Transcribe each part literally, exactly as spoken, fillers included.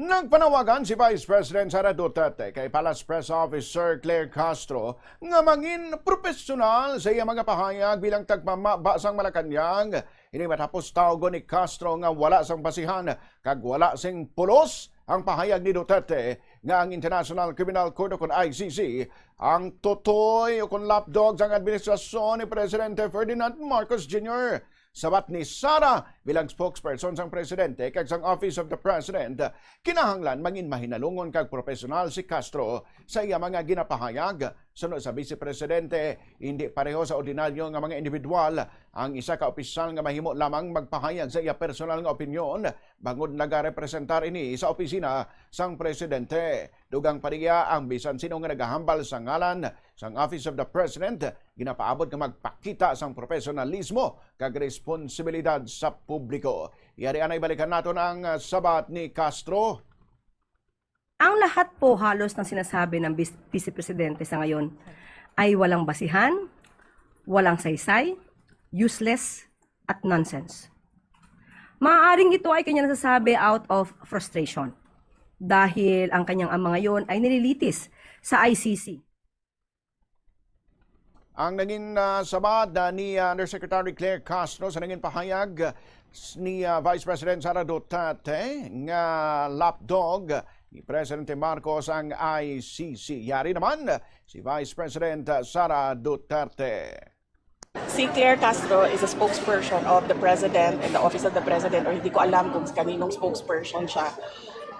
Nagpanawagan si Vice President Sara Duterte kay Palace Press Officer Claire Castro nga mangin profesional sa iya mga pahayag bilang tagpamaba sang Malacañang. Ini matapos tawgon ni Castro nga wala sang basihan kag wala sing pulos ang pahayag ni Duterte nga ang International Criminal Court o kon I C C ang tutoy o kon lapdog sang administrasyon ni Presidente Ferdinand Marcos Junior. Sabat ni Sara, bilang spokesperson sang presidente kag sang Office of the President, kinahanglan mangin mahinalungon kag profesional si Castro sa iya mga ginapahayag. Suno sa Vice Presidente, hindi pareho sa ordinaryo nga mga individual ang isa ka opisyal nga mahimo lamang magpahayag sa iya personal nga opinyon bangod nagarepresentar ini sa opisina sang presidente. Dugang pa niya ang bisan sino nga nagahambal sa ngalan sang Office of the President, ginapaabot nga magpakita sang profesionalismo kag responsibilidad sa publiko. Yari anay balikan naton ang, ah, sabat ni Castro. Ang lahat po halos ng sinasabi ng Bis- Vice Presidente sa ngayon ay walang basihan, walang saysay, useless, at nonsense. Maaaring ito ay kanya nasasabi out of frustration dahil ang kanyang ama ngayon ay nililitis sa I C C. Ang nangin, ah, sabat, ah, ni, ah, Undersecretary Claire Castro sa nangin pahayag, ah, s- ni, ah, Vice President Sara Duterte nga lapdog ni Presidente Marcos ang I C C. Yari naman si Vice President, ah, Sara Duterte. Si Claire Castro is a spokesperson of the President and the Office of the President, or hindi ko alam kung kaninong spokesperson siya.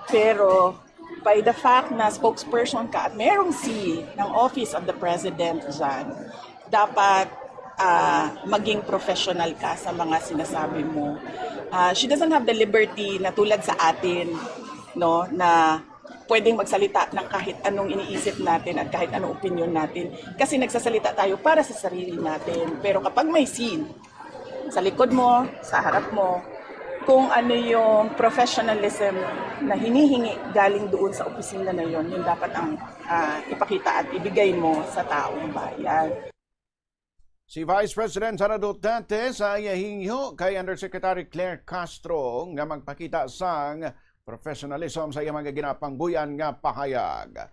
Pero by the fact na spokesperson ka at merong C ng Office of the President dyan, dapat ah, maging professional ka sa mga sinasabi mo. Ah, she doesn't have the liberty na tulad sa atin, no, na pwedeng magsalita ng kahit anong iniisip natin at kahit anong opinion natin kasi nagsasalita tayo para sa sarili natin. Pero kapag may scene sa likod mo, sa harap mo, kung ano yung professionalism na hinihingi galing doon sa opisina na yon, yun dapat ang ah, ipakita at ibigay mo sa taong bayan. Si Vice President Sara Duterte sa iya hingyo kay Undersecretary Claire Castro nga magpakita sang professionalism sa iya mga ginapangbuy-an nga pahayag.